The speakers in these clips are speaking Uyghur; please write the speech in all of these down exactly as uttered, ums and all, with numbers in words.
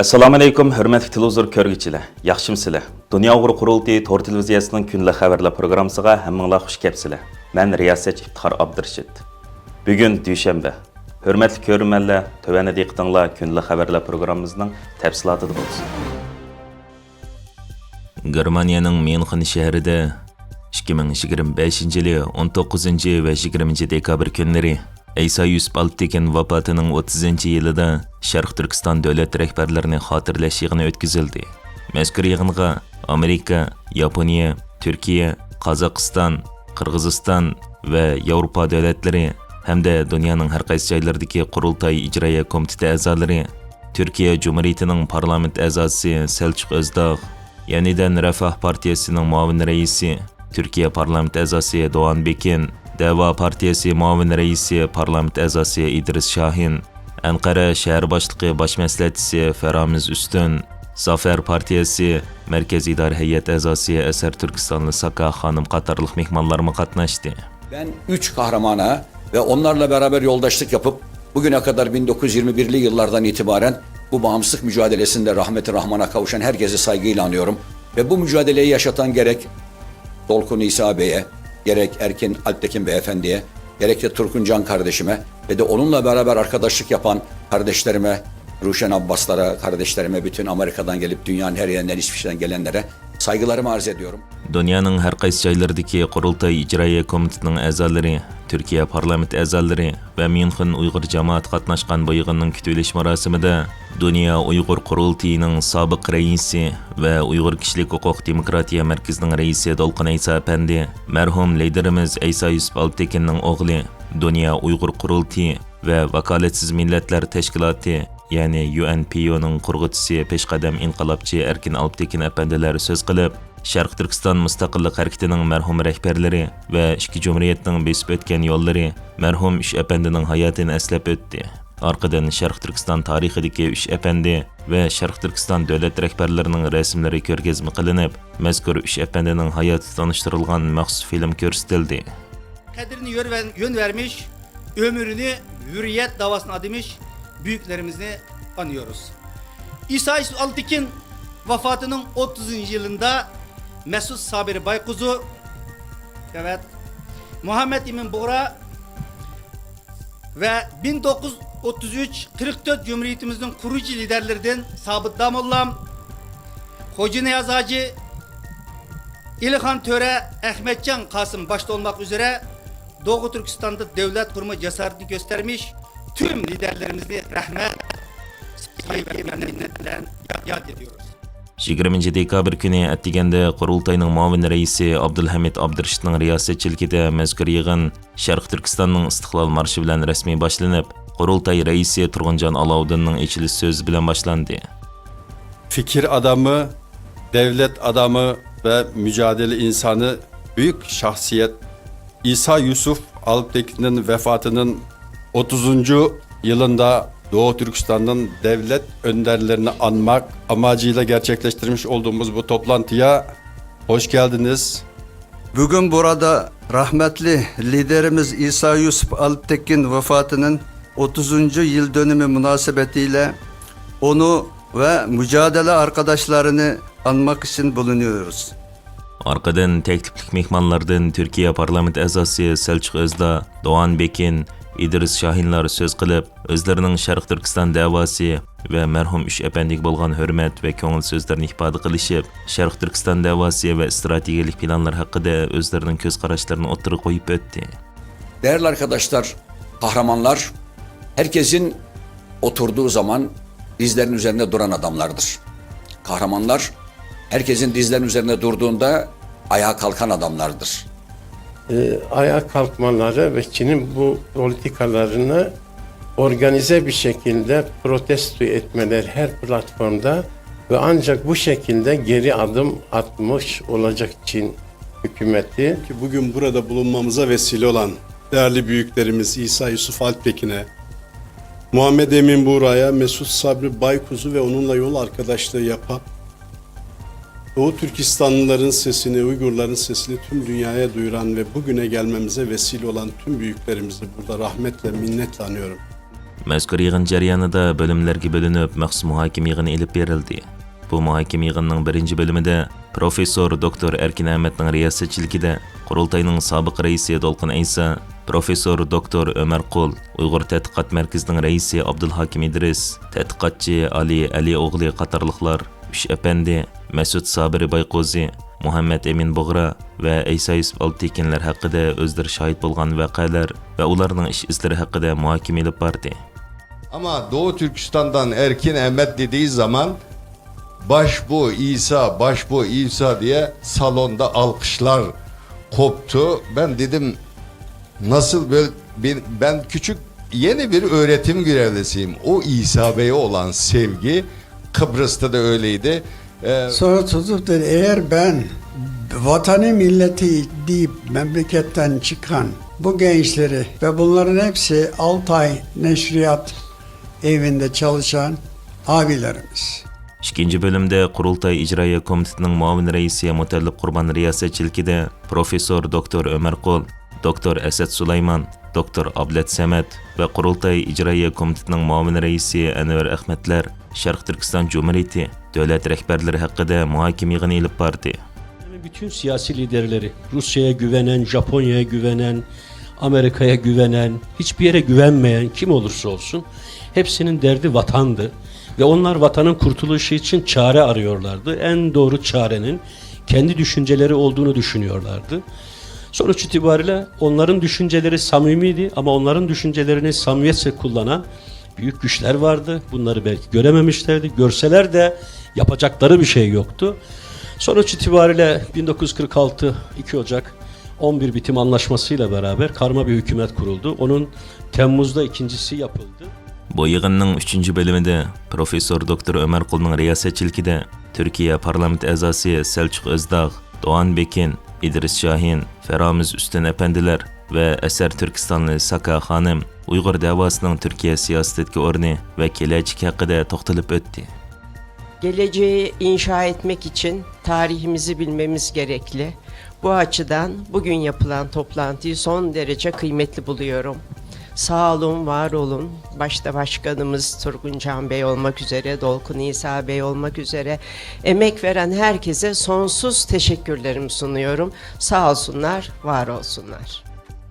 ئەسسالامۇئەلەيكۇم، ھۆرمەتلىك تېلېۋىزور كۆرگۈچىلەر، ياخشىمۇسىلەر؟ دۇنيا ئۇيغۇر قۇرۇلتىيى تور تېلېۋىزىيەسىنىڭ كۈندىلىك خەۋەرلەر پروگراممىسىغا ھەممىڭلار خۇش كەپسىلەر. مەن رىياسەتچى ئىپتىخار ئابدۇرېشىت. بۈگۈن دۈشەنبە. ھۆرمەتلىك كۆرۈرمەنلەر، تۆۋەندە دىققىتىڭلار كۈندىلىك خەۋەرلەر پروگراممىمىزنىڭ تەپسىلاتىدا بولسۇن. گېرمانىيەنىڭ ميۇنخېن شەھىرىدە ئىككى مىڭ يىگىرمە بەشىنچى يىلى ئون توققۇزىنچى ۋە يىگىرمىنچى دېكابىر كۈنلىرى ئەيسا يۈسۈپ ئالپتېكىن ۋاپاتىنىڭ ئوتتۇزىنچى يىلىدا شەرقىي تۈركىستان دۆلەت رەھبەرلىرىنى خاتىرىلەش يىغىنى ئۆتكۈزۈلدى. مەزكۇر يىغىنغا ئامېرىكا، ياپونىيە، تۈركىيە، قازاقىستان، قىرغىزىستان ۋە ياۋروپا دۆلەتلىرى ھەمدە دۇنيانىڭ ھەر قايسى جايلىرىدىكى قۇرۇلتاي ئىجرائىيە كومىتېتى ئەزالىرى، تۈركىيە جۇمھۇرىيىتىنىڭ پارلامېنت ئەزاسى سەلچۇق ئۆزداغ، يېنىدىن رەفاھ پارتىيەسىنىڭ مۇئاۋىن رەئىسى، تۈركىيە پارلامېنت ئەزاسى دوغان بېكىن، دەۋا پارتىيەسى مۇئاۋىن رەئىسى، پارلامېنت ئەزاسى ئىدرىس شاھىن، ئەنقەرە شەھەر باشلىقى باش مەسلىھەتچىسى فەرامىز ئۈستۈن، زافەر پارتىيەسى مەركەز ئىدارە ھەيئەت ئەزاسى ئەسەر تۈركىستانلى ساكا خانىم قاتارلىق مېھمانلارمۇ قاتناشتى. Ben üç kahramana ve onlarla beraber yoldaşlık yapıp bugüne kadar bin dokuz yüz yirmi birli yıllardan itibaren bu bağımsızlık mücadelesinde rahmeti rahmana kavuşan herkesi saygıyla anıyorum. Ve bu mücadeleyi yaşatan gerek Dolkun İsa Bey'e, gerek Erkin Alptekin Beyefendi'ye, gerek de Turkun Can kardeşime ve de onunla beraber arkadaşlık yapan kardeşlerime, Ruşen Abbaslara, kardeşlerime, bütün Amerika'dan gelip dünyanın her yerinden, İsviçre'den gelenlere saygılarımı arz ediyorum. دۇنيانىڭ ھەر قايسى جايلىرىدىكى قۇرۇلتاي ئىجرائىيە كومىتېتىنىڭ ئەزالىرى، تۈركىيە پارلامېنت ئەزالىرى ۋە ميۇنخېن ئۇيغۇر جامائىتى قاتناشقان بۇ يىغىننىڭ كۈتۈۋېلىش مۇراسىمىدا دۇنيا ئۇيغۇر قۇرۇلتىيىنىڭ سابىق رەئىسى ۋە ئۇيغۇر كىشىلىك ھوقۇق دېموكراتىيە مەركىزىنىڭ رەئىسى دولقۇن ئەيسا ئەپەندى، مەرھۇم لىدېرىمىز ئەيسا يۈسۈپ ئالپتېكىننىڭ ئوغلى، دۇنيا ئۇيغۇر قۇرۇلتىيى ۋە ۋاكالەتسىز مىللەتلەر تەشكىلاتى، يەنى يۇ ئېن پى يۇنىڭ قۇرغۇچىسى پېشقەدەم ئىنقىلابچى ئەركىن ئالپتېكىن ئەپەندىلەر سۆز قىلىپ، شەرقىي تۈركىستان مۇستەقىللىق ھەرىكىتىنىڭ مەرھۇم رەھبەرلىرى ۋە ئىككى جۇمھۇرىيەتنىڭ بېسىپ ئۆتكەن يوللىرى، مەرھۇم ئۈچ ئەپەندىنىڭ ھاياتىنى ئەسلەپ ئۆتتى. ئارقىدىن شەرقىي تۈركىستان تارىخىدىكى ئۈچ ئەپەندى ۋە شەرقىي تۈركىستان دۆلەت رەھبەرلىرىنىڭ رەسىملىرى كۆرگەزمە قىلىنىپ، مەزكۇر ئۈچ ئەپەندىنىڭ ھاياتى تونۇشتۇرۇلغان مەخسۇس فىلىم كۆرسىتىلدى. قەدرىنى يۆن-، يۆن بەرمىش، ئۆمرىنى ھۆرىيەت داۋاسىنا ئادىمىش بۈيۈكلىرىمىزنى ئانىيورۇز. ئىسا يۈسۈپ ئالتىكىن ۋاپاتىنىڭ ئوتتۇزىنچى يىلىندا مەسۇت سابىر بايقۇزۇ، ئەۋەت، مۇھەممەد ئىمىن بۇغرا ۋە بىڭ توققۇز يۈز ئوتتۇز ئۈچ قىرىق تۆت جۇمھۇرىيىتىمىزنىڭ قۇرۇلۇشى لىدەرلىرىدىن سابىت داموللام، خوجانىياز ھاجى، ئېلىخان تۆرە، ئەخمەتجان قاسىم باشتا ئولماق ئۈزرە، دوغۇ تۈركىستاندا دۆلەت قۇرما جاسارىتىنى كۆستەرمىش تۈم لىدەرلىرىمىزنى رەھمەت، سايە ۋە مىننەت بىلەن ياد ئېتىيورۇز. يىگىرمىنچى دېكابىر كۈنى ئەتىگەندە قۇرۇلتاينىڭ مۇئاۋىن رەئىسى ئابدۇلھەمىد ئابدۇرېشىتنىڭ رىياسەتچىلىكىدە مەزكۇر يىغىن شەرقىي تۈركىستاننىڭ ئىستىقلال مارشى بىلەن رەسمىي باشلىنىپ، قۇرۇلتاي رەئىسى تۇرغۇنجان ئالاۋۇدىننىڭ ئېچىلىش سۆزى بىلەن باشلاندى. Fikir adamı, devlet adamı ve mücadele insanı, büyük şahsiyet İsa Yusuf Alptekin'in vefatının otuzuncu yılında Doğu Türkistan'ın devlet önderlerini anmak amacıyla gerçekleştirmiş olduğumuz bu toplantıya hoş geldiniz. Bugün burada rahmetli liderimiz İsa Yusuf Alptekin vefatının otuzuncu yıl dönümü münasebetiyle onu ve mücadele arkadaşlarını anmak için bulunuyoruz. ئارقىدىن تەكلىپلىك مېھمانلاردىن تۈركىيە پارلامېنت ئەزاسى سەلچۇق ئۆزداغ، دوغان بېكىن، ئىدرىس شاھىنلار سۆز قىلىپ، ئۆزلىرىنىڭ شەرقىي تۈركىستان دەۋاسى ۋە مەرھۇم ئۈچ ئەپەندىگە بولغان ھۆرمەت ۋە كۆڭۈل سۆزلىرىنى ئىپادە قىلىشىپ، شەرقىي تۈركىستان دەۋاسى ۋە ئىستراتېگىيەلىك پىلانلار ھەققىدە ئۆزلىرىنىڭ كۆز قاراشلىرىنى ئوتتۇرىغا قويۇپ ئۆتتى. Değerli arkadaşlar, kahramanlar herkesin oturduğu zaman dizlerinin üzerinde duran adamlardır. Kahramanlar herkesin dizlerinin üzerinde durduğunda ayağa kalkan adamlardır. E, ayağa kalkmaları ve Çin'in bu politikalarını organize bir şekilde protesto etmeleri her platformda ve ancak bu şekilde geri adım atmış olacak Çin hükümeti. Ki bugün burada bulunmamıza vesile olan değerli büyüklerimiz İsa Yusuf Alptekin'e, Muhammed Emin Buğra'ya, Mesut Sabri Baykuz'u ve onunla yol arkadaşlığı yapan, Doğu Türkistanlıların sesini, Uygurların sesini tüm dünyaya duyuran ve bugüne gelmemize vesile olan tüm büyüklerimizi burada rahmetle, minnetle anıyorum. مەزكۇر يىغىن جەريانىدا بۆلۈملەرگە بۆلۈنۈپ، مەخسۇس مۇھاكىمە يىغىنى ئېلىپ بېرىلدى. بۇ مۇھاكىمە يىغىنىنىڭ بىرىنچى بۆلۈمىدە پروفېسسور دوكتور ئەركىن ئەمەتنىڭ رىياسەتچىلىكىدە قۇرۇلتاينىڭ سابىق رەئىسى دولقۇن ئەيسا، پروفېسسور دوكتور ئۆمەر قۇل، ئۇيغۇر تەتقىقات مەركىزىنىڭ رەئىسى ئابدۇلھاكىم ئىدرىس، تەتقىقاتچى ئالى ئەلى ئوغلى قاتارلىقلار، ئۈچ ئەپەندى، مەسۇت سابىرى بايقوزى، مۇھەممەت ئەمىن بۇغرا ۋە ئەيسا يۈسۈپ ئالتىكىنلەر ھەققىدە ئۆزلىرى شاھىت بولغان ۋەقەلەر ۋە ئۇلارنىڭ ئىش ئىزلىرى ھەققىدە مۇھاكىمە ئېلىپ باردى. Ama Doğu Türkistan'dan Erkin Emet dediği zaman "Başbu İsa, başbu İsa" diye salonda alkışlar koptu. Ben dedim, "Nasıl böyle?" Ben, ben küçük, yeni bir öğretim görevlisiyim. O İsa Bey'e olan sevgi, Kıbrıs'ta da öyleydi. Ee, Sonra tutup dedi, eğer ben vatanı milleti deyip memleketten çıkan bu gençleri ve bunların hepsi Altay Neşriyat evinde çalışan abilerimiz. ئىككىنچى بۆلۈمدە قۇرۇلتاي ئىجرائىيە كومىتېتىنىڭ مۇئاۋىن رەئىسى مۇتەللىپ قۇربان رىياسەتچىلىكىدە پروفېسسور دوكتور ئۆمەر قۇل، دوكتور ئەسەت سۇلايمان، دوكتور ئابلەت سەمەت ۋە قۇرۇلتاي ئىجرائىيە كومىتېتىنىڭ مۇئاۋىن رەئىسى ئەنۋەر ئەخمەتلەر شەرقىي تۈركىستان جۇمھۇرىيىتى دۆلەت رەھبەرلىرى ھەققىدە مۇھاكىمە يىغىنى ئېلىپ باردى. Bütün siyasi liderleri, Rusya'ya güvenen, Japonya'ya güvenen, Amerika'ya güvenen, hiçbir yere güvenmeyen kim olursa olsun, hepsinin derdi vatandı. Ve onlar vatanın kurtuluşu için çare arıyorlardı. En doğru çarenin kendi düşünceleri olduğunu düşünüyorlardı. Sonuç itibariyle onların düşünceleri samimiydi ama onların düşüncelerini samimiyetle kullanan büyük güçler vardı. Bunları belki görememişlerdi. Görseler de yapacakları bir şey yoktu. Sonuç itibariyle bin dokuz yüz kırk altı iki Ocak on bir bitim anlaşmasıyla beraber karma bir hükümet kuruldu. Onun Temmuz'da ikincisi yapıldı. بۇ يىغىننىڭ ئۈچىنچى بۆلۈمىدە پروفېسسور دوكتور ئۆمەر قۇلنىڭ رىياسەتچىلىكىدە تۈركىيە پارلامېنت ئەزاسى سەلچۇق ئۆزداغ، دوغان بېكىن، ئىدرىس شاھىن، فېرامىز ئۈستۈن ئەپەندىلەر ۋە ئەسەر تۈركىستانلى ساكا خانىم ئۇيغۇر دەۋاسىنىڭ تۈركىيە سىياسىتىدىكى ئورنى ۋە كېلەچىكى ھەققىدە توختىلىپ ئۆتتى. Geleceği inşa etmek için tarihimizi bilmemiz gerekli. Bu açıdan bugün yapılan toplantıyı son derece kıymetli buluyorum. Sağ olun, var olun. Başta başkanımız Turgun Can Bey olmak üzere, Dolkun İsa Bey olmak üzere emek veren herkese sonsuz teşekkürlerimi sunuyorum. Sağ olsunlar, var olsunlar.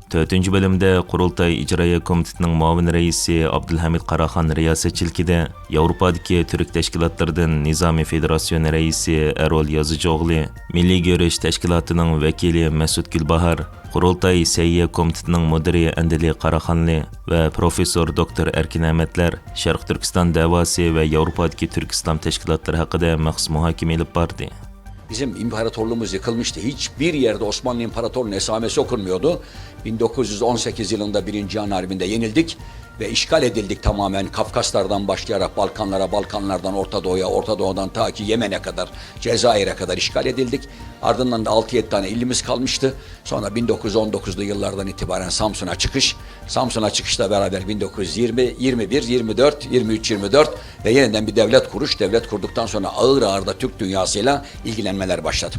تۆتىنچى بۆلۈمدە قۇرۇلتاي ئىجرائىيە كومىتېتىنىڭ مۇئاۋىن رەئىسى ئابدۇلھەمىد قاراخان رىياسەتچىلىكىدە ياۋروپادىكى تۈرك تەشكىلاتلىرىدىن نىزامىي فېدېراتسىيونى رەئىسى ئەرول يازىچىئوغلى، مىللىي يۈرۈش تەشكىلاتىنىڭ ۋەكىلى مەسۇت گۈلباھار، قۇرۇلتاي سەھىيە كومىتېتىنىڭ مۇدىرى ئەندىلى قاراخانلى ۋە پروفېسسور دوكتور ئەركىن ئەمەتلەر شەرقىي تۈركىستان دەۋاسى ۋە ياۋروپادىكى تۈرك ئىسلام تەشكىلاتلىرى ھەققىدە مەخسۇس مۇھاكىمە ئېلىپ باردى. Bizim imparatorluğumuz yıkılmıştı. Hiçbir yerde Osmanlı İmparatorluğu'nun esamesi okunmuyordu. bin dokuz yüz on sekiz yılında Birinci Cihan Harbi'nde yenildik ve işgal edildik tamamen. Kafkaslardan başlayarak Balkanlara, Balkanlardan Orta Doğu'ya, Orta Doğu'dan ta ki Yemen'e kadar, Cezayir'e kadar işgal edildik. Ardından da altı yedi tane ilimiz kalmıştı. Sonra bin dokuz yüz on dokuzlu yıllardan itibaren Samsun'a çıkış, Samsun'a çıkışla beraber bin dokuz yüz yirmi, yirmi bir, yirmi dört, yirmi üç, yirmi dört ve yeniden bir devlet kuruş. Devlet kurduktan sonra ağır ağır da Türk dünyasıyla ilgilenmeler başladı.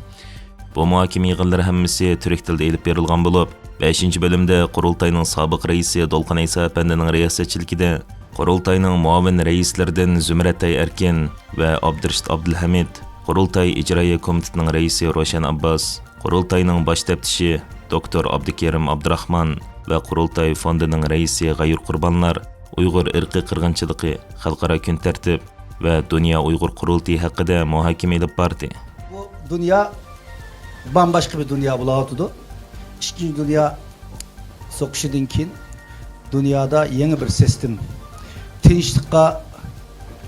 بۇ مۇھاكىمە يىغىنلىرى ھەممىسى تۈرك تىلىدا ئېلىپ بېرىلغان بولۇپ، بەشىنچى بۆلۈمدە قۇرۇلتاينىڭ سابىق رەئىسى دولقۇن ئەيسا ئەپەندىنىڭ رىياسەتچىلىكىدە قۇرۇلتاينىڭ مۇئاۋىن رەئىسلىرىدىن زۇمرەتئاي ئەركىن ۋە ئابدۇرېشىت ئابدۇلھەمىد، قۇرۇلتاي ئىجرائىيە كومىتېتىنىڭ رەئىسى روشەن ئابباس، قۇرۇلتاينىڭ باش تەپتىشى دوكتور ئابدۇكېرىم ئابدۇراخمان ۋە قۇرۇلتاي فوندىنىڭ رەئىسى غەيۇر قۇربانلار ئۇيغۇر ئىرقىي قىرغىنچىلىقى خەلقئارا كۈنتەرتىپ ۋە دۇنيا ئۇيغۇر قۇرۇلتىيى ھەققىدە مۇھاكىمە ئېلىپ باردى. Bu dünya bambaşka bir dünya بولۇۋاتىدۇ. ئىككىنچى دۇنيا سوقۇشىدىن كېيىن دۇنيادا يېڭى بىر سىستېم، تىنچلىققا،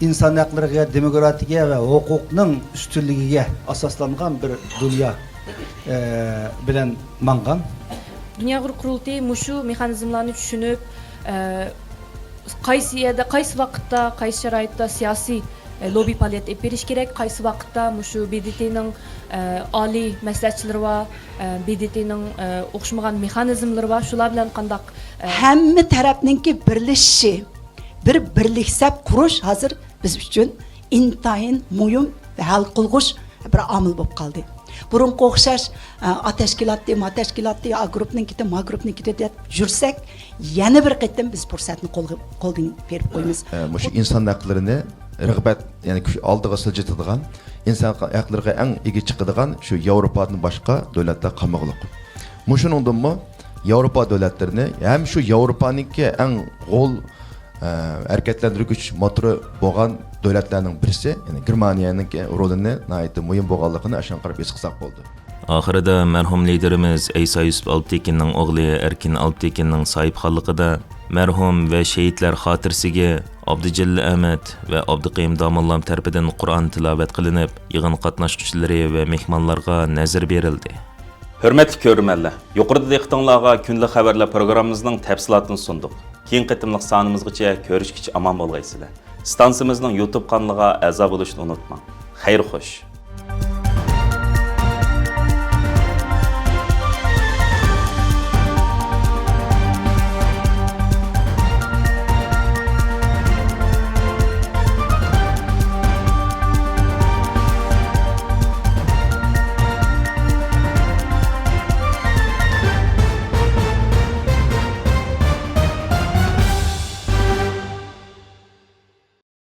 ئىنسان ھەقلىرىگە، دېموكراتىيىگە ۋە ھوقۇقنىڭ ئۈستۈنلۈكىگە ئاساسلانغان بىر دۇنيا، ئە، بىلەن ماڭغان. دۇنيا ئۇيغۇر قۇرۇلتىيى مۇشۇ مېخانىزملارنى چۈشىنىپ، ئە، قايسى يەردە، قايسى ۋاقىتتا، قايسى شارائىتتا سىياسىي، ئە، لوببى پائالىيەت ئېلىپ بېرىش كېرەك، قايسى ۋاقىتتا مۇشۇ ب د ت نىڭ، ئە، ئالىي مەسلىھەتچىلىرى بار، ئە، ب د ت نىڭ، ئە، ئوخشىمىغان مېخانىزملىرى بار، شۇلار بىلەن قانداق، ئە، ھەممە تەرەپنىڭكى بىرلىشىشى، بىر بىرلىك سەپ قۇرۇش ھازىر بىز ئۈچۈن ئىنتايىن مۇھىم ۋە ھەل قىلغۇچ بىر ئامىل بولۇپ قالدى. بۇرۇنقى ئوخشاش، ئا، ئا تەشكىلاتتى، ما تەشكىلاتتى، ئا گۇرۇپنىڭكىدى، ما گۇرۇپنىڭكىدى دەپ يۈرسەك، يەنە بىر قېتىم بىز پۇرسەتنى قولغا، قولدىن بېرىپ قويىمىز. ئە، مۇشۇ ئىنسان ھەقلىرىنى رىغبەت، يەنى كۈچ ئالدىغا سىلجىتىدىغان، ئىنسان ھەقلىرىغا ئەڭ ئىگە چىقىدىغان شۇ ياۋروپادىن باشقا دۆلەتلەر قالمىغۇلۇق. مۇشۇنىڭدىنمۇ ياۋروپا دۆلەتلىرىنى ھەم شۇ ياۋروپانىڭكى ئەڭ غول، ئە، ھەرىكەتلەندۈرگۈچ موتورى بولغان دۆلەتلەرنىڭ بىرسى، يەنى گېرمانىيەنىڭكى رولىنى ناھايىتى مۇھىم بولغانلىقىنى ئاشۇنىڭغا قاراپ ھېس قىلساق بولىدۇ. ئاخىرىدا مەرھۇم لىدېرىمىز ئەيسا يۈسۈپ ئالپتېكىننىڭ ئوغلى ئەركىن ئالپتېكىننىڭ ساھىبخانلىقىدا مەرھۇم ۋە شېھىتلەر خاتىرىسىگە ئابدۇجېلىل ئەمەت ۋە ئابدۇقېيۇم داموللام تەرىپىدىن قۇرئان تىلاۋەت قىلىنىپ، يىغىن قاتناشقۇچىلىرى ۋە مېھمانلارغا نەزىر بېرىلدى. ھۆرمەتلىك كۆرۈرمەنلەر، يۇقىرىدا دىققىتىڭلارغا كۈندىلىك خەۋەرلەر پروگراممىمىزنىڭ تەپسىلاتىنى سۇندۇق. كېيىنكى قېتىملىق سانىمىزغىچە كۆرۈشكىچە ئامان بولغايسىلەر. ئىستانسىمىزنىڭ يۇتۇب قانىلىغا ئەزا بولۇشنى ئۇنتۇماڭ. خەير خوش.